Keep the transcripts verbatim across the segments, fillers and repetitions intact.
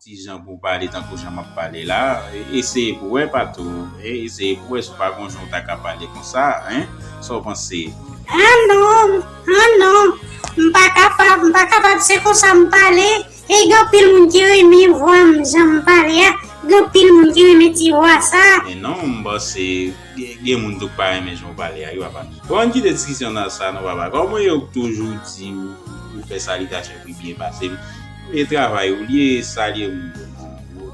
ti jan pou w pale tankou jan m ap pale la. E, eseye pou w wè, Pato. E, eseye pou w wè si w pa gon jan w ta ka pale konsa, en? Sa w panse? Ah non, ah non. M pa kapab, m pa kapab, se konsa m pale. E gen anpil moun ki renmen vwa m, jan m pale a. Gen anpil moun ki renmen ti vwa sa. Men non, m panse gen, gen moun tou k pa renmen jan w pale a, wi, papa. Bon, ann kite diskisyon nan sa, non, papa. Kòm yo toujou di, ou, ou fè salitasyon pou byen pase. E travay ou li ye, salye moun yo, non. Ou,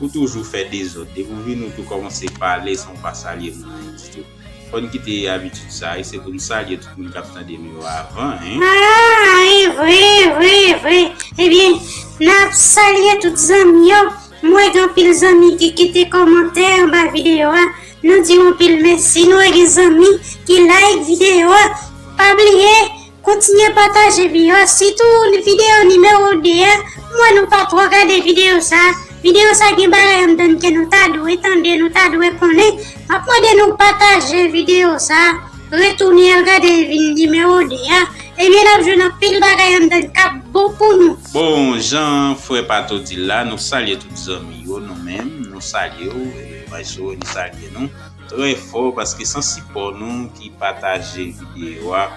ou toujou fè dezòd. Depi w vin, ou tou kòmanse pale san w pa salye moun nan ditou. Fò n kite abitid sa, e se pou n salye tout moun k ap tande nou yo avan, en. Ah, e vre, e vre, e vre. Ebyen, n ap salye tout zanmi yo. M wè gen anpil zanmi ki kite kòmantè anba videyo a. Nou di w anpil mèsi. Nou wè gen zanmi ki like videyo a. Pa bliye, kontinye pataje videyo a. Sitou videyo nimewo de a. M wè nou pa twò gade videyo sa. Videyo sa gen bagay anndan l ke nou ta dwe tande, nou ta dwe konnen. M ap mande nou pataje videyo sa. Retounen al gade vin nimewo de a. Ebyen, n ap jwenn anpil bagay anndan k ap bon pou nou. Bon, jan frè Pato di l la, nou salye tout zanmi yo, nou menm, nou salye w, e, Maestro, nou salye nou. Trè fò, paske san sipò nou ki pataje videyo a,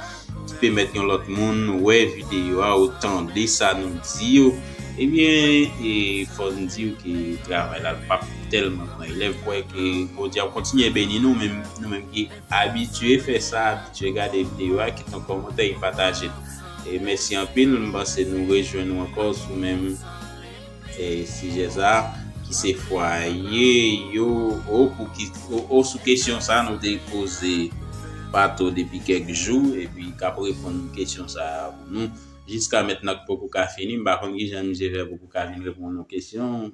ki pèmèt yon lòt moun wè videyo a, ou tande sa nou di yo, ebyen, e, fò n di w ke travay la p ap tèlman pran enlèv, kwè ke Bondye ap kontinye beni nou, menm, nou menm ki abitye fè sa, abitye gade videyo a, kite yon kòmantè e pataje l. E mèsi anpil, m panse nou rejwenn nou ankò sou menm, e, sijè sa, ki se fwaye yo, o, pou ki, o, o, sou kesyon sa, nou te poze Pato depi kèk jou, epi k ap reponn kesyon sa pou nou. Jiska mentnan k poko ka fini, m pa konn kijan misye fè poko ka vin reponn yon kesyon.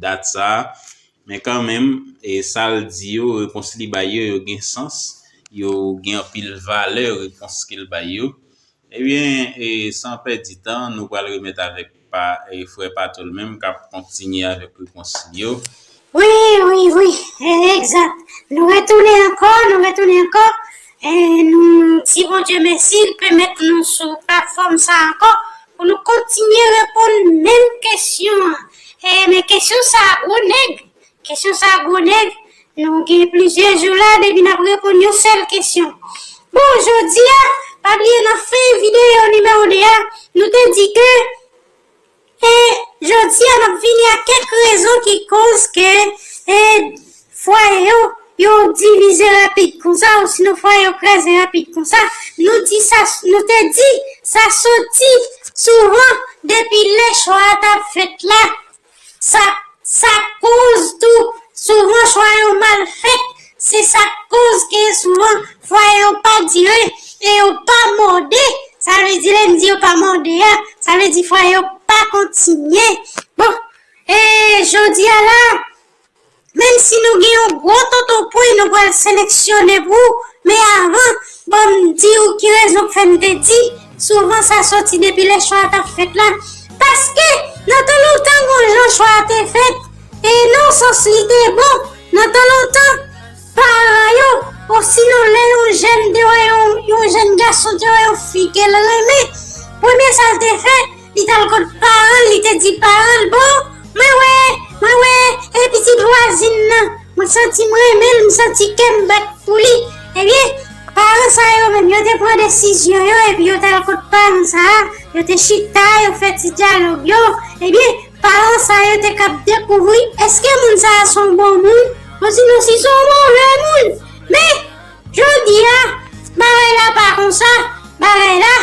Dat sa. Men kanmenm, e sa l di yo, repons li bay yo, yo gen sans, yo gen anpil valè, repons ke l bay yo. Ebyen, e san pèdi tan, nou pral remèt avèk pa, e frè Pato l menm k ap kontinye avèk repons li yo. Wi, wi, wi, e, egzak. Nou retounen ankò, nou retounen ankò. E nou di Bondye mèsi, l pèmèt nou sou platfòm sa ankò pou nou kontinye reponn menm kesyon an. E, men kesyon sa a gwo nèg. Kesyon sa a gwo nèg. Nou gen plizyè jou la depi n ap reponn yon sèl kesyon. Bon, jodi a, pa bliye nan fen videyo nimewo de a, nou te di ke, e, jodi a, n ap vini ak kèk rezon ki koz ke, e, fwaye yo, yo divize rapid konsa, osinon fwaye yo kraze rapid konsa. Nou di sa, nou te di, sa soti souvan depi lè chwa a t ap fèt la. Sa, sa koz tou, souvan chwa yo mal fèt. Se sa k koz ke souvan fwaye yo pa dire e yo pa mòde. Sa vle di, lè m di yo pa mòde a, sa vle di fwaye yo pa kontinye. Bon, e jodi a la, menm si nou gen yon gwo tonton pwen, nou pral seleksyone pou ou, men avan, ban m di w ki rezon k fè m te di, souvan sa soti depi lè chwa a t ap fèt la. Paske, nan tan lontan, gon jan chwa a te fèt, e nan sans li te bon, nan tan lontan, paran yo, osinon lè yon jèn te wè yon, yon jèn gason te wè yon fi ke l renmen, premye sa l te fè, li t al kot paran l, li te di paran l, bon, mwen wè, mwen wè, e pitit vwazin nan, mwen santi m renmen l, m santi kè m bat pou li. Ebyen, paran sa yo menm, yo te pran desizyon yo, epi yo t al kot paran sa a, yo te chita, yo fè ti dyalòg yo. Ebyen, paran sa yo te kab dekouvri èske moun sa a se yon bon moun, osinon si se yon move moun. Men, jodi a, bagay la pa konsa. Bagay la,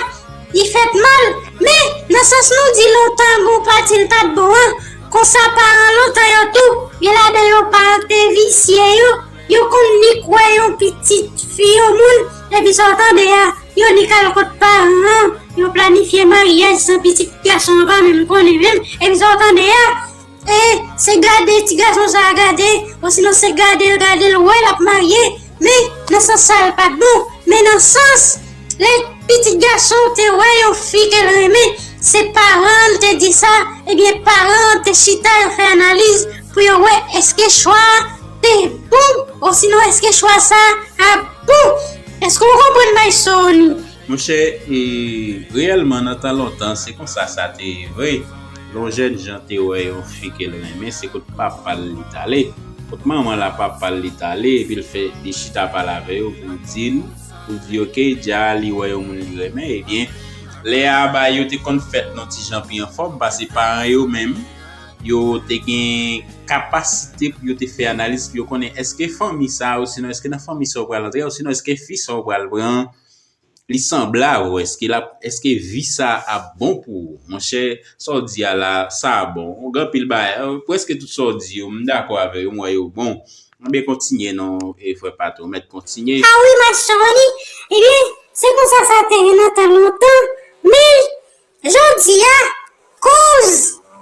li fèt mal. Men, nan sans nou di lontan, gon pati l t ap bon an, konsa paran lontan yo tou, gen ladan yo paran te visye yo, yo konn nik wè yon pitit fi yon moun, epi sa w tande a, yo nik al kot paran an, yo planifye maryaj san pitit gason an pa menm konnen menm, epi sa w tande a, e se gade ti gason sa a gade, osinon se gade l gade l wè l ap marye, men nan sans sa l pa t bon, men nan sans lè pitit gason te wè yon fi ke l renmen, se paran l te di sa, ebyen paran an te chita yo fè analiz pou yo wè èske chwa a te bon, osinon èske chwa sa a bon. Èske w konprann bay Sony? Monchè, e, reyèlman, nan tan lontan, se konsa sa te ye vre. Lè yon jèn jan te wè yon fi ke l renmen, se kot papa l li t ale. Kot manman l a papa l li t ale, epi l fè, li chita pale avè yo pou l di l, pou l di, "Ok, dja li wè yon moun li renmen." Ebyen, lè a, bagay yo te konn fèt nan ti jan pi anfòm, paske paran yo menm, yo te gen kapasite pou yo te fè analiz, pou yo konnen èske fanmi sa, osinon èske nan fanmi sa w pral antre, osinon èske fi sa w pral pran, li sanble avè w, èske l ap, èske vi sa ap bon pou ou? Monchè, sa w di a la, sa bon. Ou gen anpil bagay, euh, prèske tout sa w di yo, m dakò avè yo, m wè yo bon. Anben kontinye non, e frè Pato, mèt kontinye. Ah wi, Mastoni, ebyen, se konsa sa te ye nan tan lontan, men jodi a, koz,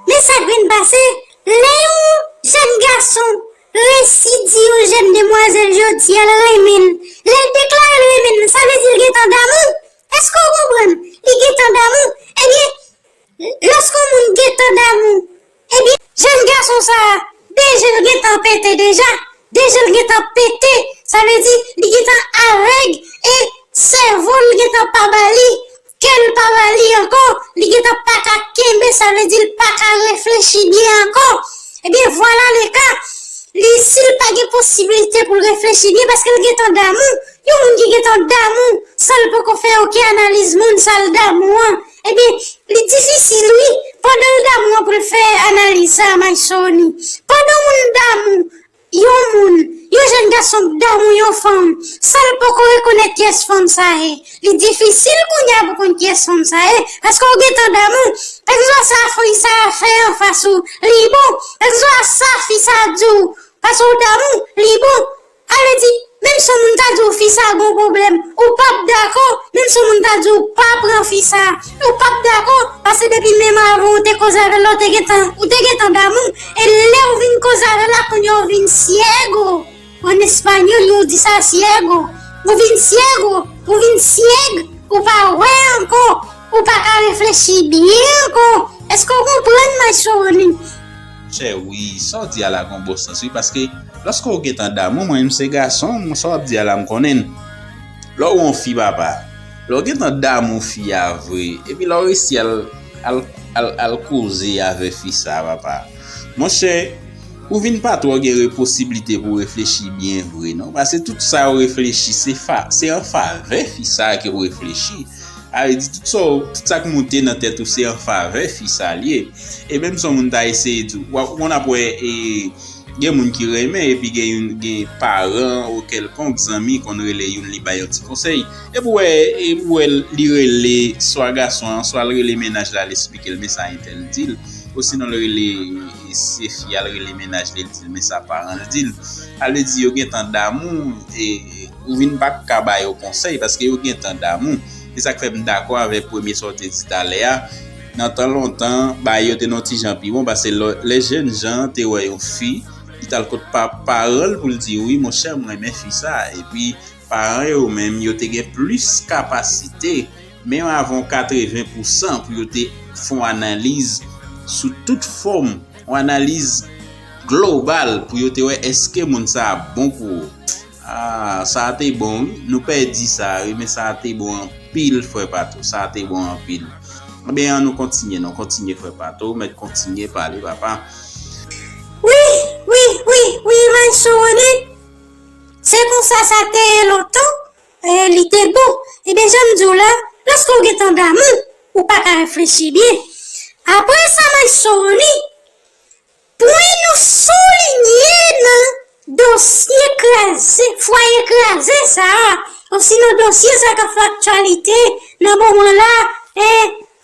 men sa k vin pase, lè yon jèn gason resi di yon jèn demwazèl jodi a l renmen l, lè l deklare l renmen l, sa vle di l gentan damou. Èske w konprann? Li gentan damou. Ebyen, lòske yon moun gentan damou, ebyen, jèn gason sa a, de je l gentan pete deja. De je l gentan pete, sa vle di li gentan avèg e sèvo l gentan pa ba li, kè l pa ba li ankò, li gentan pa ka kenbe, sa vle di l pa ka reflechi byen ankò. Ebyen, vwala le ka, li, si l pa gen posiblite pou l reflechi byen, paske l gentan damou, yon moun ki gentan damou, san l poko fè okenn analiz moun sa l damou an, ebyen, li difisil, wi, pandan l damou an pou l fè analiz sa a, Mastoni. Pandan moun damou, yon moun, yon jèn gason k damou yon fanm, san l poko rekonèt kiyès fanm sa ye, li difisil kounye a pou konn kiyès fanm sa ye, paske w gentan damou. Kèlkeswa sa fi sa a fè anfas ou, li bon. Kèlkeswa sa fi sa a di w, paske w damou, li bon. Sa vle di, menm si yon moun ta di w fi sa a gon pwoblèm, ou p ap dakò. Menm si yon moun ta di w pa pran fi sa a, ou p ap dakò, paske depi menm avan w te koze avè l la, ou te gentan, ou te gentan damou. E lè w vin koze avè l la, kounye a w vin syègo. An espanyòl, yo di sa, ciego. Ou vin syègo, ou vin syèg, ou pa wè ankò, ou pa ka reflechi byen ankò. Èske w konprann, Mastoni? Monchè, wi, sa w di a la gon bon sans, wi, paske lòske w gentan damou, mwen menm se gason, mwen sa w ap di a la m konnen l. Lè w wè yon fi, papa, lè w gentan damou fi a vre, epi lè w resi al, al, al, al koze avè fi sa, papa, monchè, ou vin pa twò gen re-, posiblite pou w reflechi byen vre, non. Paske tout sa w reflechi, se fa-, se an favè fi sa ke w reflechi. Sa vle di, tout sa w, tout sa k moute nan tèt ou, se an favè fi sa l ye. E menm si yon moun ta eseye di w, w ap, w konn ap wè, e, gen moun ki renmen, epi gen youn, gen paran ou kèlkonk zanmi konn rele youn, li bay yon ti konsèy. Epi w wè, epi w wè li rele swa gason an, swa l rele mennaj la, l esplike l, men sa entèl di l. Osinon l rele, e, se fi a, l rele mennaj li, l di l, men sa paran l di l. Sa vle di yo gentan damou, e, ou vin pa ka ba yo konsèy, paske yo gentan damou. Se sa k fè m dakò avèk premye sa w te di talè a. Nan tan lontan, bagay yo te nan yon ti jan pi bon, paske lè, lè jèn jan te wè yon fi, li t al kot pa, paran l pou l di, "Wi, monchè, m renmen fi sa." Epi, paran yo menm, yo te gen plis kapasite, menm avan katreven pousan, pou yo te fè yon analiz sou tout fòm, yon analiz global, pou yo te wè èske moun sa a bon pou ou. Ah, sa a te bon, wi. Nou pèdi sa, wi, men sa a te bon anpil, frè Pato. Sa a te bon anpil. Ebyen, an nou kontinye, non, kontinye, frè Pato. Mèt kontinye pale, papa. Wi, wi, wi, wi, Mastoni. Se konsa sa te ye lontan, e, li te bon. Ebyen, jan m di w la, lòske w gentan damou, ou pa ka reflechi byen. Apre sa, Mastoni, pwen nou soulinye nan dosye kraze, fwaye kraze sa a, osinon dosye sa k ap fè aktyalite nan moman la, e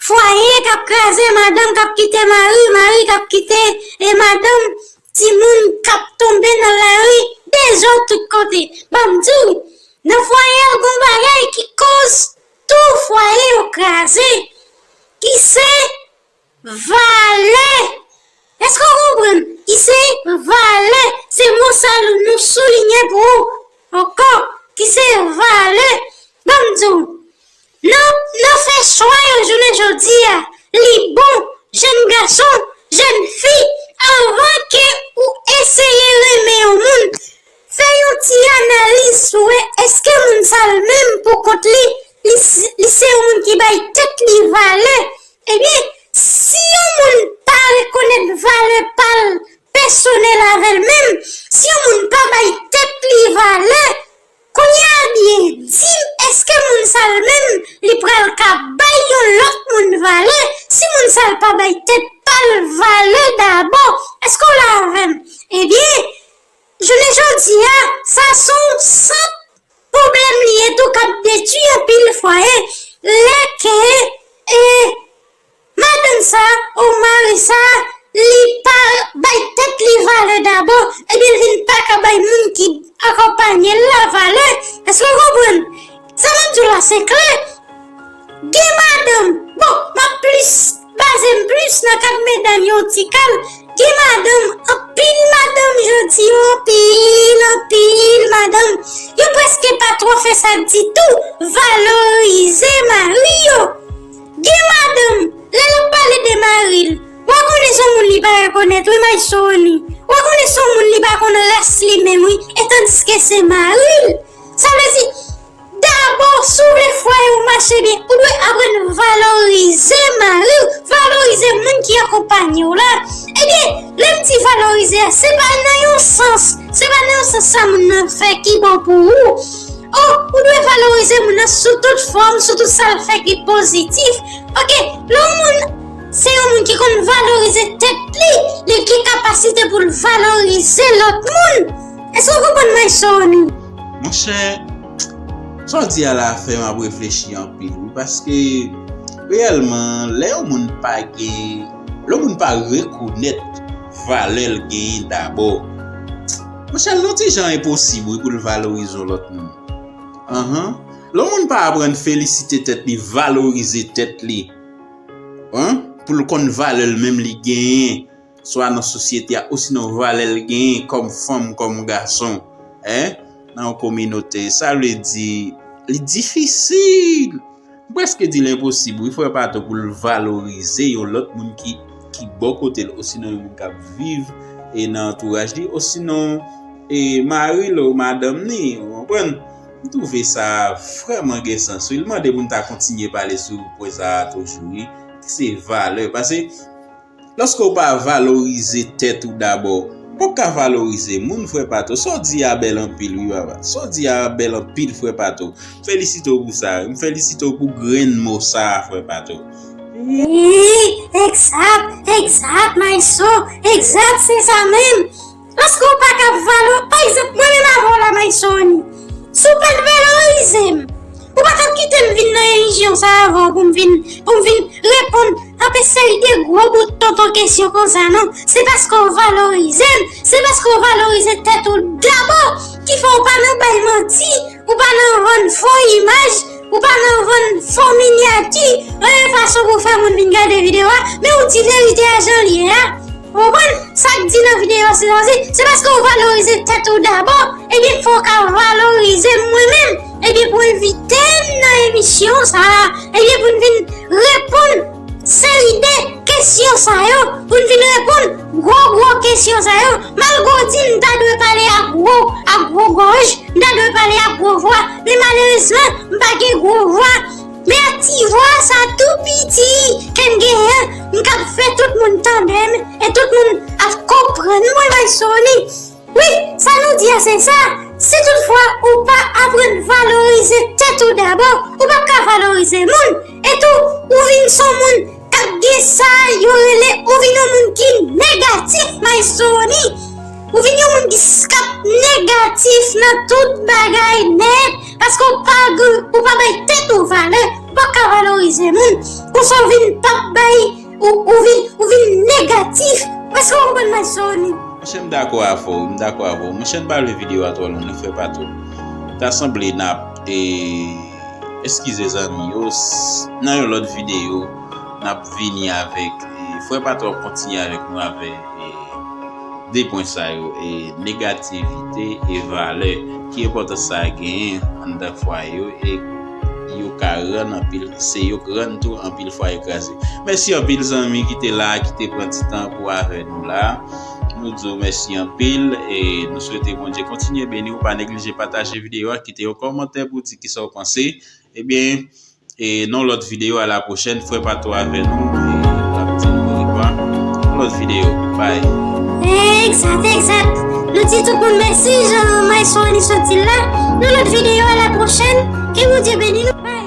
fwaye k ap kraze, madanm k ap kite mari, mari k ap kite, e madanm, timoun k ap tonbe nan lari, dezòd tout kote. Ban m di w, nan fwaye a, gon bagay ki koz tou fwaye yo kraze, ki se valè. Èske w konprann? Ki se valè. Se mo sa nou soulinye pou ou ankò, ki se valè. Ban m di w, nan, nan fè chwa yo jounen jodi a, li bon, jèn gason, jèn fi, anvan ke ou eseye renmen yon moun, fè yon ti analiz pou wè èske moun sa l menm pou kont li, li, s- li se yon moun ki bay tèt li valè. Ebyen, si yon moun pa valè pa l pèsonèl avè l menm, si yon moun pa bay tèt li valè, kounye a byen di m, èske moun sa l menm li pral ka bay yon lòt moun valè? Si moun sa l pa bay tèt pa l valè dabò, èske w la avè m? Ebyen, jounen jodi a, sa se yon sant pwoblèm li ye tou k ap detwi anpil fwaye, lè ke e madanm sa ou mari sa li pa bay tèt li valè dabò, ebyen l vin pa ka bay moun ki akonpanye l la valè. Èske w konprann? Sa m ap di w la se klè. Gen madanm, bon, m ap plis baze m plis nan kad medam yo ti kal. Gen madanm, anpil madanm jodi yo, anpil, anpil madanm, yo prèske pa twò fè sa ditou, valorize mari yo. Gen madanm, lè l ap pale de mari l, w a konnen se yon moun li pa rekonèt, wi, Maysony. W a konnen se yon moun li pa konn ras li menm, wi, e tandiske se mari l. Sa vle di, dabò, si w vle fwaye w mache byen, ou dwe aprann valorize mari w, valorize moun ki akonpanye w la. Ebyen, lè m di valorize a, se pa nan yon sans, se pa nan yon sans sa moun nan fè ki bon pou ou. O, ou dwe valorize moun nan sou tout fòm, sou tout sa l fè ki pozitif. Oke, lè yon moun se yon moun ki konn valorize tèt li, li gen kapasite pou l valorize lòt moun. Èske w konprann, Maysony? Monchè, sa w di a la fè m ap reflechi anpil, wi, paske reyèlman, lè yon moun pa gen, lè yon moun pa rekonèt valè l genyen dabò, monchè, l yon ti jan enposib, wi, pou l valorize yon lòt moun. Anhan. Lè yon moun pa aprann felisite tèt li, valorize tèt li, en, pou l konn valè l menm li genyen, swa nan sosyete a, osinon valè l genyen kòm fanm, kòm gason, en, nan yon kominote. Sa vle di, li difisil, m prèske di l enposib, wi, frè Pato, pou l valorize yon lòt moun ki, ki bò kote l, osinon yon moun k ap viv, e nan antouraj li, osinon, e mari l ou madanm ni, ou konprann? M twouve sa vrèman gen sans, wi. L mande pou n ta kontinye pale sou pwen sa a toujou, wi. Ki se valè. Paske, lòske w pa valorize tèt ou dabò, w p ap ka valorize moun, frè Pato. Sa w di a bèl anpil, wi, papa. Sa w di a bèl anpil, frè Pato. M felisite w pou sa, wi. M felisite w pou grenn mo sa a, frè Pato. Wi, egzak, egzak, Mayso, egzak, se sa menm. Paske w pa ka valo-, pa egzanp, mwen menm avè w la, Mayson, si w pa t valorize m, ou pa t ap kite m vin nan emisyon sa a avè w pou m vin, pou m vin reponn ak yon seri de gwo bout tonton kesyon konsa, non. Se paske w valorize m, se paske w valorize tèt ou dabò ki fè w pa nan bay manti, ou pa nan vann fo imaj, ou pa nan vann fo minyati, yon fason pou fè moun vin gade videyo a, men ou di verite a jan l ye a. Ou konprann? Sa k di nan videyo a, se sa, se paske w valorize tèt ou dabò, ebyen, fò w ka valorize m mwen menm. Ebyen, pou envite m nan emisyon sa a, ebyen, pou n vin reponn seri de kesyon sa yo, pou n vin reponn gwo, gwo kesyon sa yo. Malgre w di m ta dwe pale ak gwo, ak gwo gòj, m ta dwe pale ak gwo vwa, men malerezman, m pa gen gwo vwa. Men ak ti vwa sa tou piti ke m genyen an, m kab fè tout moun tande m, e tout moun ap konprann mwen, Mayson. Wi, sa nou di a se sa. Si toutfwa ou pa aprann valorize tèt ou dabò, ou p ap ka valorize moun. E tou, ou vin s on moun k ap gen sa yo rele ou vin yon moun ki negatif, Mayson. Ou vin yon moun ki s-, k ap negatif nan tout bagay nèt, paske ou pa, ou pa bay tèt ou valè, ou pa ka valorize moun. Konsa ou vin p ap bay, ou, ou vin, ou vin negatif. Èske w konprann, Mayson? Monchè, m dakò avè w, m dakò avè w. Monchè, m pa vle videyo a twò long, non, frè Pato. Ta sanble n ap, e, eskize zanmi yo, s-, nan yon lòt videyo, n ap vini avèk, e, frè Pato ap kontinye avèk nou avè, e, de pwen sa yo, e, negativite e valè. Ki enpòtans sa genyen anndan fwaye yo, e yo ka rann anpil, se yo k rann tou anpil fwaye kraze. Mèsi anpil zanmi ki te la, ki te pran ti tan pou avè nou la. Nou di w mèsi anpil, e nou swete Bondye kontinye beni w. Pa neglije pataje videyo a, kite yon kòmantè pou di kisa w panse. Ebyen, e nan yon lòt videyo, a la pwochèn, frè Pato avè nou, e l ap di nou orevwa. Lòt videyo. Bye. Egzat, egzat. Nou di tout moun mèsi jan Maestro René sot di l la. Nan lòt videyo, a la pwochèn. Ke Bondye beni nou. Bye.